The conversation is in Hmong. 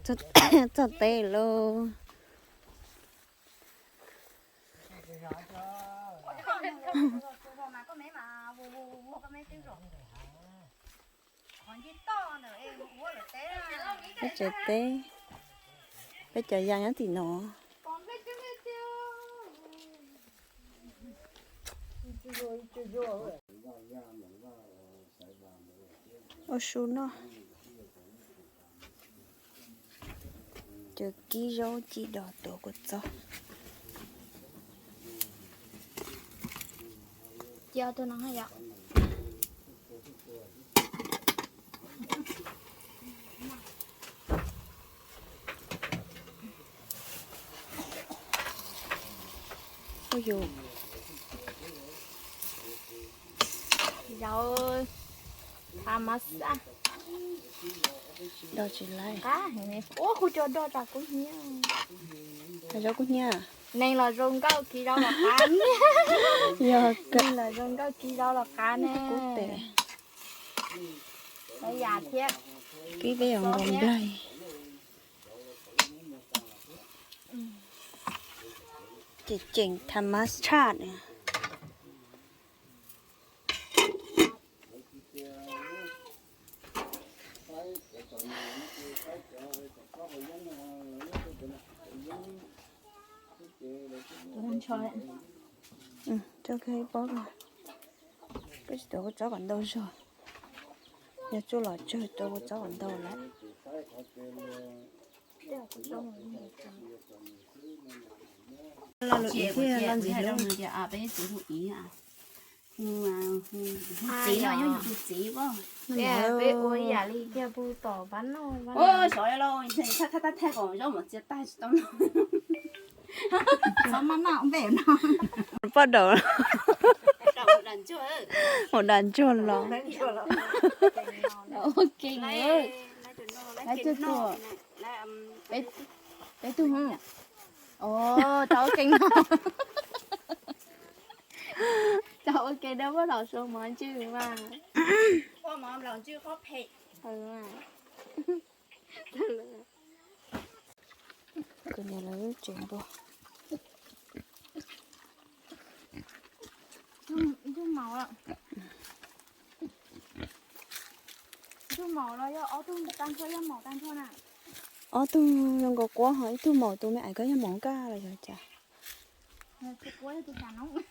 Txog teb lauj. Peb tsev teb, peb cov ya nyob tim no. Ua su noj. Cov kib zaub ci dos tuav kua txob. Cia tus no yom. Ua yus zaub tha mas xaj. Do tsis laib. Qab heev ne. Ua kuv cov do tsam kub hnyiab. Zaub kub hnyiab. Neeg los zoo nkauj kis zaub los qab. Yog neeg los zoo nkauj kis zaub los qab ne. Kub tes. Yam thiab. Kib peb yuav nkaus nplaig. Ces ceem tha mas tshaj. Coj kawg ib pob ko. Peb tsis tuav kua txob kom ntau zog. Yog tsuj lom tsawg tuav kua txob kom ntau lawm. Lo lus ib thiaj lo ntxiv hlub. Peb tus hu ib, hu txiv no yog yus tus txiv pob. Peb ua ib yam li kiag pug tom pab noj. Xyov los thaj thaj kom zaub mov txias tag tsis tau noj. Xov maj noj npej no. Poj daum. Mus dag ntsuag los. Ua ke, laib cog tuaj. Peb tug. Os, tau ua ke no. Tau ua ke dab poj daum suav mov ntswg mas. Kuv niam lawv lub tsev npua. Ib tug maum, ib tug maum los yog ob tug tag nrho, yog maum tag nrho na. Ob tug zoo nkaus quab ho ib tug maum, tus me ais ko yog maum kaj los yog cas? Tus quab yog tus xya noob.